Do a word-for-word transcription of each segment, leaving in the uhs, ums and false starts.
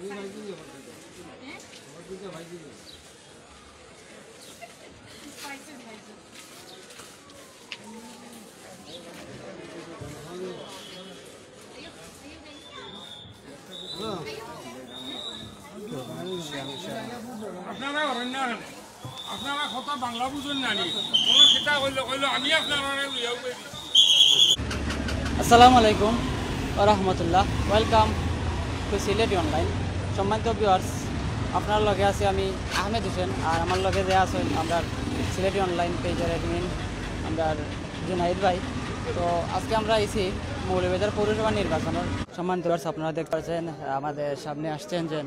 আপনারা করেন না, আপনারা কথা বাংলা বুঝেন না নি? কোনো কিতা কইলে কইলো, আমি আপনারা লইয়াও কই দিছি। আসসালামু আলাইকুম ওয়া রাহমাতুল্লাহ। Welcome to সিলেটি অনলাইন। সম্মানিত ভিউয়ার্স, আপনার লগে আছি আমি আহমেদ হোসেন, আর আমার লগে যে আছেন আমরার সিলেটি অনলাইন পেজর অ্যাডমিন আমরার জুনাইদ ভাই। তো আজকে আমরা আইছি মৌলভীবাজার পৌরসভা নির্বাচনের। সম্মানিত ভিউয়ার্স, আপনারা দেখতে পাচ্ছেন আমাদের সামনে আসছেন যে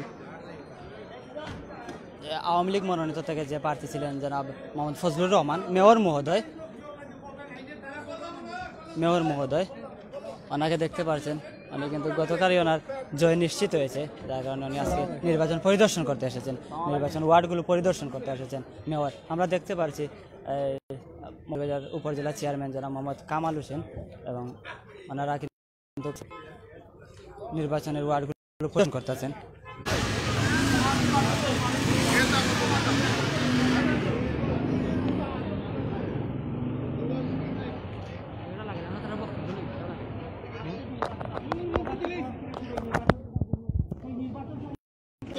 যে আওয়ামী লীগ মনোনীত থেকে যে প্রার্থী ছিলেন জনাব মোহাম্মদ ফজলুর রহমান, মেয়র মহোদয়, মেয়র মহোদয়, ওনাকে দেখতে পাচ্ছেন, উনি কিন্তু গতকালই ওনার জয় নিশ্চিত হয়েছে, যার কারণে উনি আজকে নির্বাচন পরিদর্শন করতে এসেছেন, নির্বাচন ওয়ার্ডগুলো পরিদর্শন করতে এসেছেন মেয়র। আমরা দেখতে পাচ্ছি এই, মৌলভীবাজার উপজেলা চেয়ারম্যান জনাব মোহাম্মদ কামাল হোসেন এবং ওনারা কিন্তু নির্বাচনের ওয়ার্ডগুলো পরিদর্শন করতেছেন।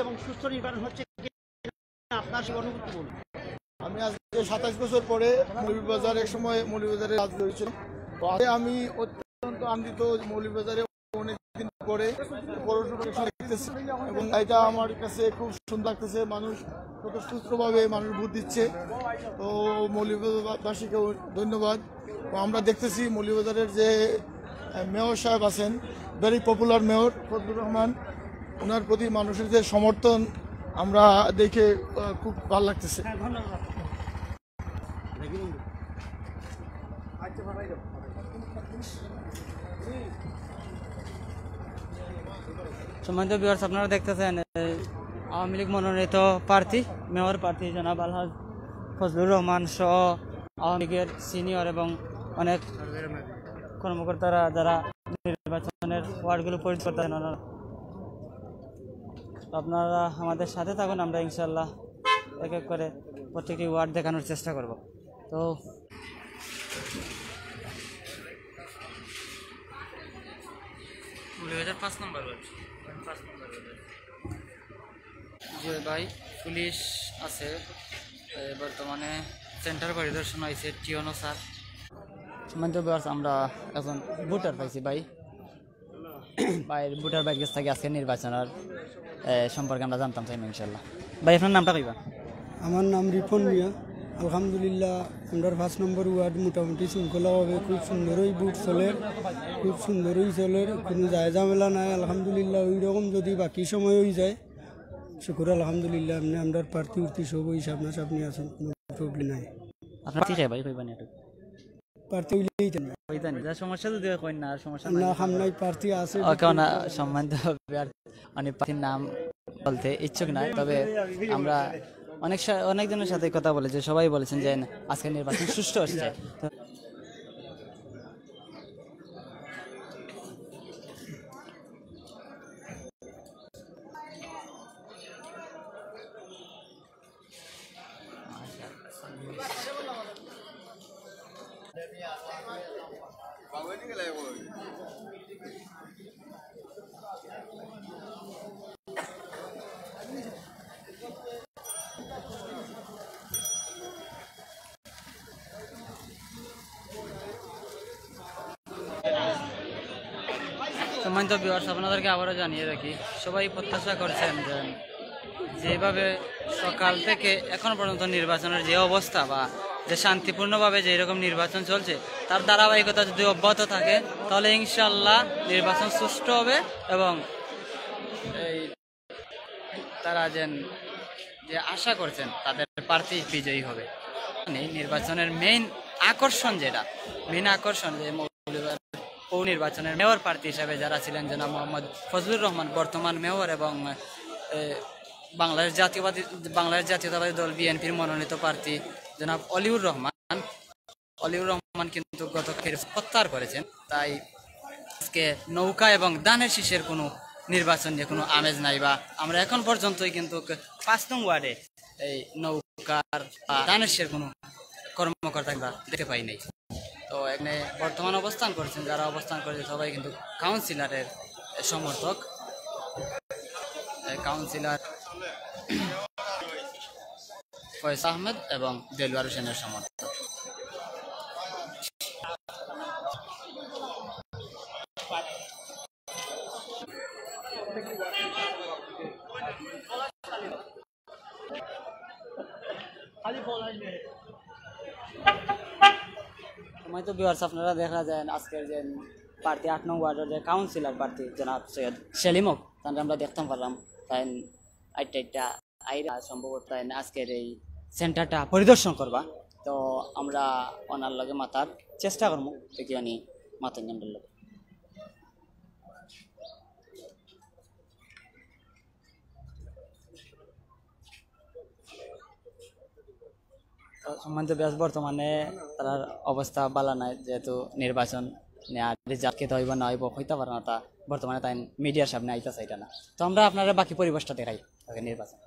এবং সুস্থ নির্বাচন হচ্ছে কিনা আপনার সেই অনুভূতি বলুন। আমি আজকে সাতাশ বছর পরে মৌলভীবাজার, এক সময় মৌলভীবাজারে রাজনীতি হয়েছিল। তো আজকে আমি অত্যন্ত আনন্দিত যে মৌলভীবাজারে অনেকদিন পরে পৌরসভা ইলেকশন দেখতেছি এবং এটা আমার কাছে খুব সুন্দর লাগতেছে। মানুষ স্বতঃস্ফূর্তভাবে মানুষ ভোট দিচ্ছে। তো মৌলভীবাজারবাসীকেও ধন্যবাদ। তো আমরা দেখতেছি মৌলভীবাজারের যে, আহ, মেয়র সাহেব আছেন, ভেরি পপুলার মেয়র ফজলুর রহমান, ওনার প্রতি মানুষের যে সমর্থন আমরা দেখে, আহ, খুব ভালো লাগতেছে। সম্মানিত ভিউয়ার্স, আপনারা দেখতেছেন, এই, আওয়ামী লীগ মনোনীত প্রার্থী, মেয়র প্রার্থী জনাব আলহাজ ফজলুর রহমান সহ আওয়ামী লীগের সিনিয়র এবং অনেক কর্মকর্তারা যারা নির্বাচনের ওয়ার্ডগুলো পরিচালনা করেন, ওনারা, তো আপনারা আমাদের সাথে থাকুন, আমরা ইনশাল্লাহ এক এক করে প্রত্যেকটি ওয়ার্ড দেখানোর চেষ্টা করব। তো দুই হাজার পাঁচ নম্বর ওয়ার্ড, পাঁচ নম্বর ওয়ার্ড। জি ভাই, পুলিশ আছে, এ, বর্তমানে সেন্টার পরিদর্শন হয়েছে টিওনো স্যার। সম্মানিত ভিউয়ার্স, আমরা এখন ভোটার পাইছি ভাই। ভাইর ভোটার ভাইর কাছ থেকে আজকে নির্বাচনের, এ, সম্পর্কে আমরা জানতাম চাইব ইনশাল্লাহ। ভাই, আপনার নামটা কইবা? আমার নাম রিপন মিয়া। আলহামদুলিল্লাহ, আমরার পাঁচ নম্বর ওয়ার্ড মোটামুটি শৃঙ্খলাভাবে খুব সুন্দরই ভোট চলের, খুব সুন্দরই চলের, কোনো যায় ঝামেলা নাই। আলহামদুলিল্লাহ, ওই রকম যদি বাকি সময় হয়ে যায়, শুকুর আলহামদুলিল্লাহ, এমনি আমরার প্রার্থী উর্থী সবই সামনাসামনি আছেন, কোনো প্রবলেম নাই। আপনার ঠিক আছে ভাই, কইবা না একটু? প্রার্থী হইলেই তো না। হইতা নি, যা সমস্যা যদি হয় কইন না, আর সমস্যা না, নাই। খাম নাই, প্রার্থী আছে। ওকে, না, সম্মানিত হবে আর মানে প্রার্থীর নাম বলতে ইচ্ছুক নাই, তবে আমরা অনেক সা-, অনেকজনের সাথে কথা বলেছি, সবাই বলেছেন যে আজকে নির্বাচন সুষ্ঠু হচ্ছে। তো সম্মানিত ভিউয়ার্স, আপনাদেরকে আবারও জানিয়ে রাখি, সবাই প্রত্যাশা করছেন যে যেভাবে সকাল থেকে এখন পর্যন্ত নির্বাচনের যে অবস্থা বা যে শান্তিপূর্ণভাবে যে এরকম নির্বাচন চলছে, তার ধারাবাহিকতা যদি অব্যাহত থাকে, তাহলে ইনশাআল্লাহ নির্বাচন সুষ্ঠু হবে এবং এই তারা যেন যে আশা করছেন তাদের প্রার্থী বিজয়ী হবে। মানে নির্বাচনের মেইন আকর্ষণ যেটা, মেইন আকর্ষণ যে মৌলভীবাজার পৌর নির্বাচনের মেয়র প্রার্থী হিসাবে যারা ছিলেন জনাব মোহাম্মদ ফজলুর রহমান, বর্তমান মেয়র, এবং, এ, বাংলাদেশ জাতীয়বাদী, বাংলাদেশ জাতীয়তাবাদী দল বিএনপির মনোনীত প্রার্থী জনাব অলিউর রহমান। অলিউর রহমান কিন্তু গতকাল প্রত্যাহার করেছেন, তাই আজকে নৌকা এবং ধানের শীষের কোনো নির্বাচন নিয়ে কোনো আমেজ নাই, বা আমরা এখন পর্যন্তই কিন্তু পাঁচ নং ওয়ার্ডে এই নৌকার বা ধানের শীষের কোনো কর্মকর্তা আমরা দেখতে পাই নাই। তো এখানে বর্তমান অবস্থান করছেন, যারা অবস্থান করেছে সবাই কিন্তু কাউন্সিলরের সমর্থক, এই কাউন্সিলর ফয়েজ আহমেদ এবং দেলোয়ার হোসেনের সমর্থক। সময় তো ভিউয়ার্স, আপনারা দেখা যায় আজকের যে প্রার্থী, আট নং ওয়ার্ডের যে কাউন্সিলর প্রার্থী জনাব সৈয়দ সেলিম হক, তানরে আমরা দেখতাম পারলাম। তাইন আইট্টা আইট্টা আইরা সম্ভবত তাইন আজকের এই সেন্টারটা পরিদর্শন করবা। তো আমরা ওনার লগে মাতার চেষ্টা করমু, দেখি উনি মাতইন আমরার লগে। তো সম্মানিত ভিউয়ার্স, বর্তমানে তারার অবস্থা ভালা নাই, যেহেতু নির্বাচন নিয়া রেজাল্ট কিতা অইবো না অইবো কইতা পারে না, তা বর্তমানে তাইন মিডিয়ার সামনে আইতা চাইরা না। তো আমরা আপনারারে বাকি পরিবেশটা দেখাই, ওকে, নির্বাচন।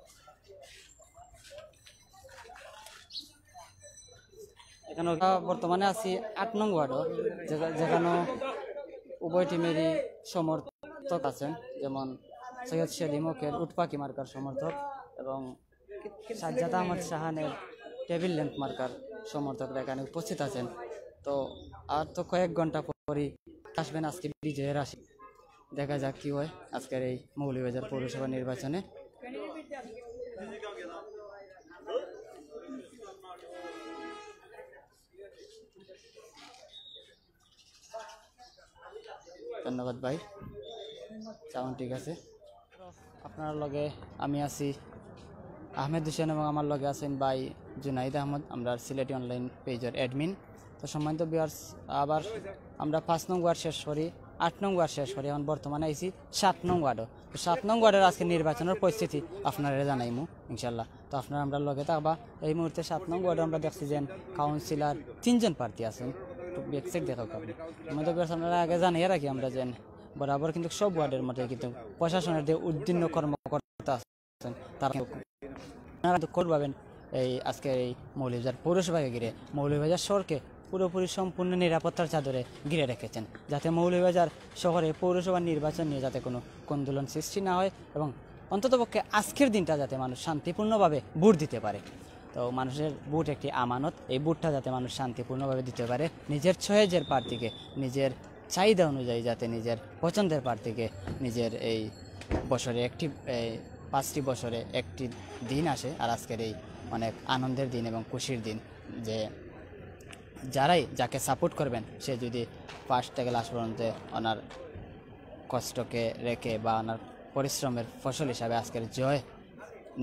এখানে বর্তমানে আছি আট নং ওয়ার্ডও, যেখা-, যেখানে উভয় টিমেরই সমর্থক আছেন, যেমন সৈয়দ সেলিম হকের উটপাখি মার্কার সমর্থক এবং সাজ্জাদ আহমদ শাহানের টেবিল ল্যাম্প মার্কার সমর্থকরা এখানে উপস্থিত আছেন। তো আর তো কয়েক ঘন্টা পরই আসবেন আজকে বিজয়ের আসি। দেখা যাক কি হয় আজকের এই মৌলভীবাজার পৌরসভা নির্বাচনে। ধন্যবাদ ভাই, সাউন্ড ঠিক আছে। আপনারার লগে আমি আছি আহমেদ হোসেন এবং আমার লগে আছেন ভাই জুনাইদ আহমদ, আমরার সিলেটি অনলাইন পেজর অ্যাডমিন। তো সম্মানিত ভিউয়ার্স, আবার আমরা পাঁচ নং ওয়ার্ড শেষ করি, আট নং ওয়ার্ড শেষ করি, এখন বর্তমানে আইছি সাত নং ওয়ার্ডও। তো সাত নং ওয়ার্ডের আজকে নির্বাচনের পরিস্থিতি আপনারারে জানাইমু ইনশাল্লাহ। তো আপনারা আমরার লগে থাকবা। এই মুহূর্তে সাত নং ওয়ার্ডে আমরা দেখছি যে কাউন্সিলর তিনজন প্রার্থী আছেন, একটু ব্যাক সাইড দেখাও আপনি। সম্মানিত ভিউয়ার্স, আপনারারে আগে জানাইয়া রাখি আমরা যে বরাবর কিন্তু সব ওয়ার্ডের মধ্যে কিন্তু প্রশাসনের যে ঊর্ধ্বতন কর্মকর্তা আছেন, তারা কিন্তু, তারা কিন্তু কঠোরভাবে এই আজকে এই মৌলভীবাজার পৌরসভাকে ঘিরে মৌলভীবাজার শহরকে পুরোপুরি সম্পূর্ণ নিরাপত্তার চাদরে ঘিরে রেখেছেন, যাতে মৌলভীবাজার শহরে পৌরসভার নির্বাচন নিয়ে যাতে কোনো কোন্দলন সৃষ্টি না হয় এবং অন্ততপক্ষে আজকের দিনটা যাতে মানুষ শান্তিপূর্ণভাবে ভোট দিতে পারে। তো মানুষের ভোট একটি আমানত, এই ভোটটা যাতে মানুষ শান্তিপূর্ণভাবে দিতে পারে, নিজের চয়েজের প্রার্থীকে, নিজের চাহিদা অনুযায়ী যাতে নিজের পছন্দের প্রার্থীকে নিজের এই বছরে একটি, এই পাঁচটি বছরে একটি দিন আসে। আর আজকের এই অনেক আনন্দের দিন এবং খুশির দিন যে যারাই যাকে সাপোর্ট করবেন, সে যদি ফার্স্ট থেকে লাস্ট পর্যন্ত ওনার কষ্টকে রেখে বা ওনার পরিশ্রমের ফসল হিসাবে আজকের জয়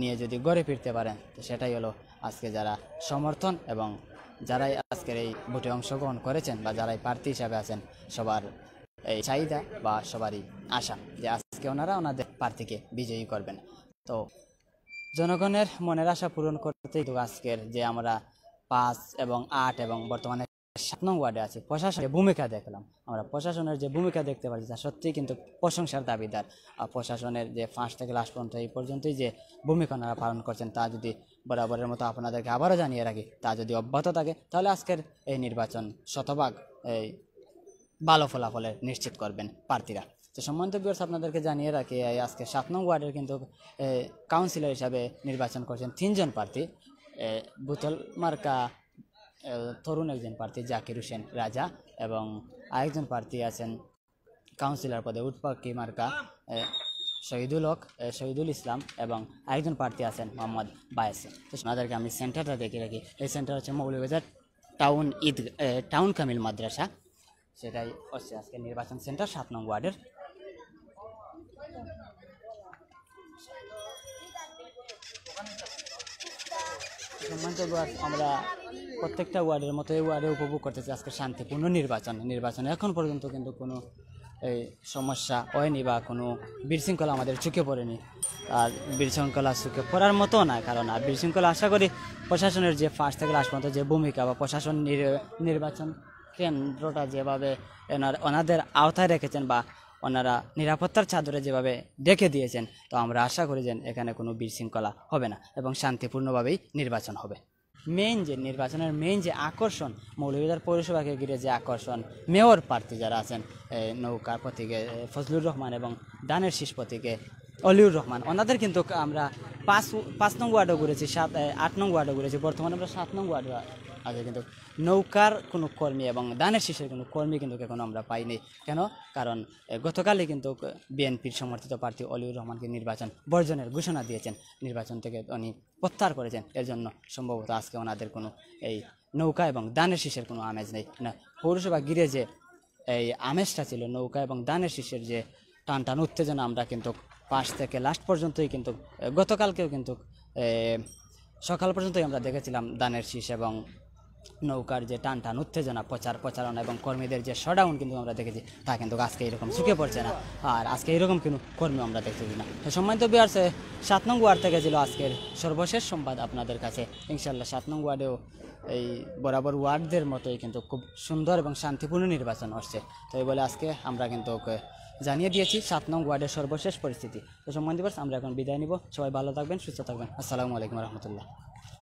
নিয়ে যদি ঘরে ফিরতে পারেন, তো সেটাই হলো আজকে যারা সমর্থন এবং যারাই আজকের এই ভোটে অংশগ্রহণ করেছেন বা যারাই প্রার্থী হিসাবে আছেন, সবার এই চাহিদা বা সবারই আশা যে আজকে ওনারা ওনাদের প্রার্থীকে বিজয়ী করবেন। তো জনগণের মনের আশা পূরণ করতে কিন্তু আজকের যে আমরা পাঁচ এবং আট এবং বর্তমানে সাত নং ওয়ার্ডে আছি, প্রশাসনের ভূমিকা দেখলাম, আমরা প্রশাসনের যে ভূমিকা দেখতে পাচ্ছি তা সত্যিই কিন্তু প্রশংসার দাবিদার। আর প্রশাসনের যে ফার্স্ট থেকে লাস্ট পর্যন্ত এই পর্যন্তই যে ভূমিকা ওনারা পালন করছেন তা যদি বরাবরের মতো আপনাদেরকে আবারও জানিয়ে রাখি, তা যদি অব্যাহত থাকে তাহলে আজকের এই নির্বাচন শতভাগ এই ভালো ফলাফলের নিশ্চিত করবেন প্রার্থীরা। তো সম্মানিত ভিউয়ার্স, আপনাদেরকে জানিয়ে রাখি, এই আজকে সাত নং ওয়ার্ডের কিন্তু এ, কাউন্সিলর হিসাবে নির্বাচন করছেন তিনজন প্রার্থী। এ, বোতল মার্কা এ, তরুণ একজন প্রার্থী জাকির হোসেন রাজা এবং আরেকজন প্রার্থী আছেন কাউন্সিলর পদে উটপাখি মার্কা এ, শহীদুল হক, এ, শহীদুল ইসলাম এবং আরেকজন প্রার্থী আছেন মোহাম্মদ বায়েসিম। তো আপনাদেরকে আমি সেন্টারটা দেখে রাখি। এই সেন্টার হচ্ছে মৌলভীবাজার টাউন ঈদ, এ, টাউন কামিল মাদ্রাসা, সেটাই হচ্ছে আজকে নির্বাচন সেন্টার সাত নং ওয়ার্ডের। সম্মানিত ভিউয়ার্স, আমরা প্রত্যেকটা ওয়ার্ডের মতো এই ওয়ার্ডে উপভোগ করতেছি আজকে শান্তিপূর্ণ নির্বাচন। নির্বাচনে এখন পর্যন্ত কিন্তু কোনো এই সমস্যা হয়নি বা কোনো বিশৃঙ্খলা আমাদের চোখে পড়েনি। আর বিশৃঙ্খলা চোখে পড়ার মতো না, কারণ আর বিশৃঙ্খলা আশা করি প্রশাসনের যে ফার্স্ট থেকে লাস্ট পর্যন্ত যে ভূমিকা বা প্রশাসন নির-, নির্বাচন কেন্দ্রটা যেভাবে এনার-, ওনাদের আওতায় রেখেছেন বা ওনারা নিরাপত্তার চাদরে যেভাবে ঢেকে দিয়েছেন, তো আমরা আশা করি যে এখানে কোনো বিশৃঙ্খলা হবে না এবং শান্তিপূর্ণভাবেই নির্বাচন হবে। মেইন যে নির্বাচনের মেইন যে আকর্ষণ, মৌলভীবাজার পৌরসভাকে ঘিরে যে আকর্ষণ, মেয়র প্রার্থী যারা আছেন, এ, নৌকা প্রতীকে, এ, ফজলুর রহমান এবং ধানের শীষ প্রতীকে অলিউর রহমান, ওনাদের কিন্তু আমরা পাঁচ পাঁচ নং ওয়ার্ডও ঘুরেছি, সাত এ, আট নং ওয়ার্ডও ঘুরেছি। বর্তমানে আমরা সাত নং ওয়ার্ডে আছে, কিন্তু নৌকার কোনো কর্মী এবং ধানের শীষের কোনো কর্মী কিন্তু এখনো আমরা পাইনি। কেন? কারণ এ, গতকালই কিন্তু বিএনপির সমর্থিত প্রার্থী অলিউর রহমানকে নির্বাচন বর্জনের ঘোষণা দিয়েছেন, নির্বাচন থেকে উনি প্রত্যাহার করেছেন। এর জন্য সম্ভবত আজকে ওনাদের কোনো এই নৌকা এবং ধানের শীষের কোনো আমেজ নেই। না, পৌরসভা ঘিরে যে এই আমেজটা ছিল, নৌকা এবং ধানের শীষের যে টান টান উত্তেজনা, আমরা কিন্তু ফার্স্ট থেকে লাস্ট পর্যন্তই কিন্তু, এ, গতকালকেও কিন্তু, এ, সকাল পর্যন্তই আমরা দেখেছিলাম ধানের শীষ এবং নৌকার যে টান টান উত্তেজনা, প্রচার প্রচারণা এবং কর্মীদের যে শোডাউন কিন্তু আমরা দেখেছি, তা কিন্তু আজকে এরকম চোখে পড়ছে না। আর আজকে এরকম কোনো কর্মী আমরা দেখতেছি না। তো সম্মানিত ভিউয়ার্স, সাত নং ওয়ার্ড থেকে ছিল আজকের সর্বশেষ সংবাদ আপনাদের কাছে। ইনশাল্লাহ সাত নং ওয়ার্ডেও এই বরাবর ওয়ার্ডদের মতোই কিন্তু খুব সুন্দর এবং শান্তিপূর্ণ নির্বাচন হচ্ছে। তো এই বলে আজকে আমরা কিন্তু জানিয়ে দিয়েছি সাত নং ওয়ার্ডের সর্বশেষ পরিস্থিতি। তো সম্মানিত ভিউয়ার্স, আমরা এখন বিদায় নিব। সবাই ভালো থাকবেন, সুস্থ থাকবেন। আসসালামু আলাইকুম রহমতুল্লাহ।